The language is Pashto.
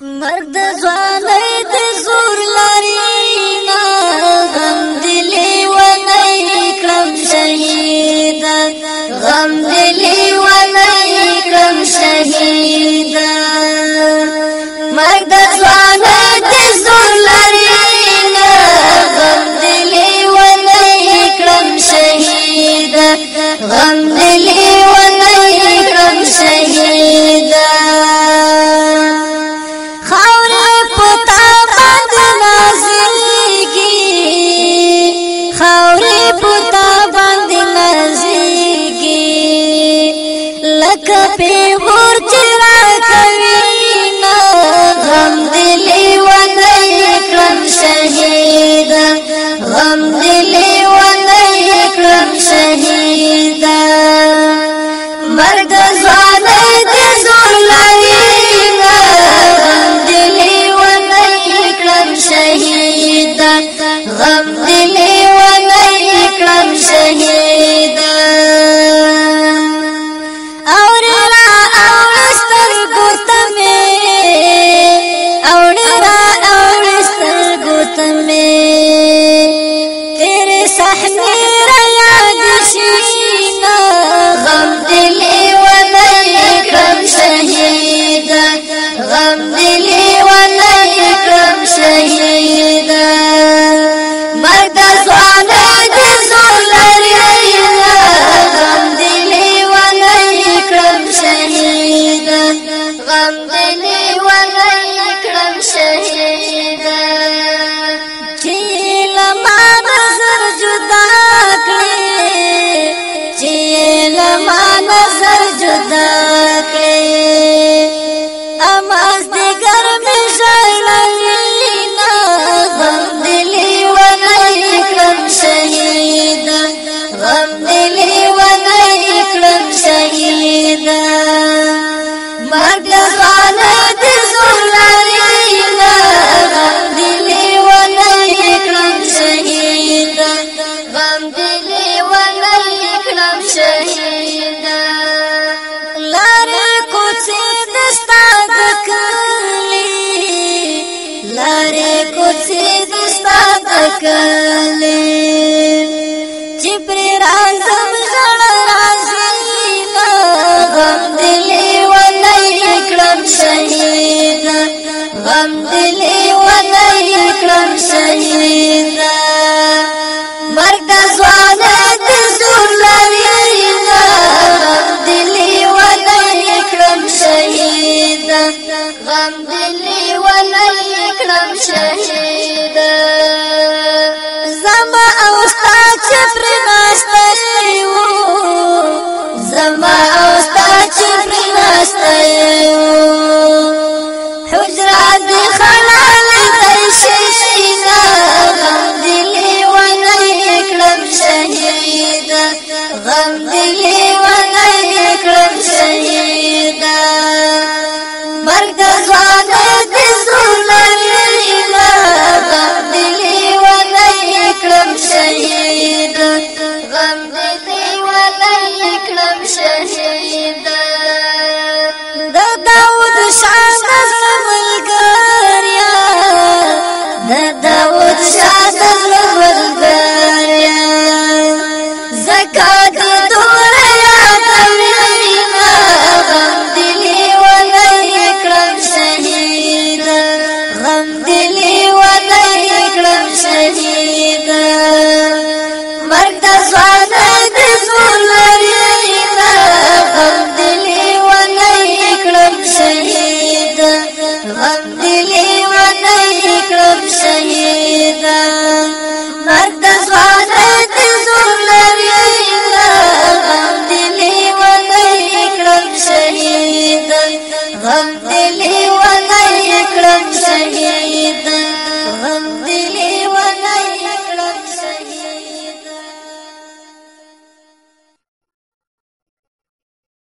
مرګ د ځوانۍ د زور لري نه، غم دې لیونی کړم شهیده، غم دې لیونی کړم شهیده. مرګ د ځوانۍ د زور لري نه، غم دې لیونی کړم شهیده، غم دې لیونی کړم شهیده. خاورې پتا باندې نازېږي، خاورې پتا باندې نازېږي، لکه پیغور چې راکوي نه، غم دې لیونی کړم شهیده، غم دې لیونی کړم شهیده. مرګ د ځوانۍ د زور لري نه، غم دې لیونی کړم شهیده، غم دې لیونی کړم شهیده. اور را اور سترګو ته مې، اور را اور سترګو ته مې تیرې صحنې را یاد شي نه، غم دې لیونی کړم شهیده، غم دې لیونی کړم شهیده. مرګ د ځوانۍ د زور لري نه، غم دې لیونی کړم شهیده، غم دې لیونی کړم شهیده. چې له ما نظر جدا کړې، چې له ما نظر جدا کړې، اماز دې ګرمې ژړوي نه، غم دې لیونی کړم شهیده، غم دې لیونی کړم شهیده. مرګ د ځوانۍ د زور لري نه، غم دې لیونی کړم شهیده، غم دې لیونی کړم شهیده. لارې کوڅې د ستا د کلي، لارې کوڅې د ستا د کلي، چې پرې راځم ژړا راځي نه، غم دې لیونی کړم شهیده، غم دې لیونی کړم شهیده. مرګ د ځوانۍ د زور لري نه، غم دې لیونی کړم شهیده، غم دې لیونی کړم شهیده.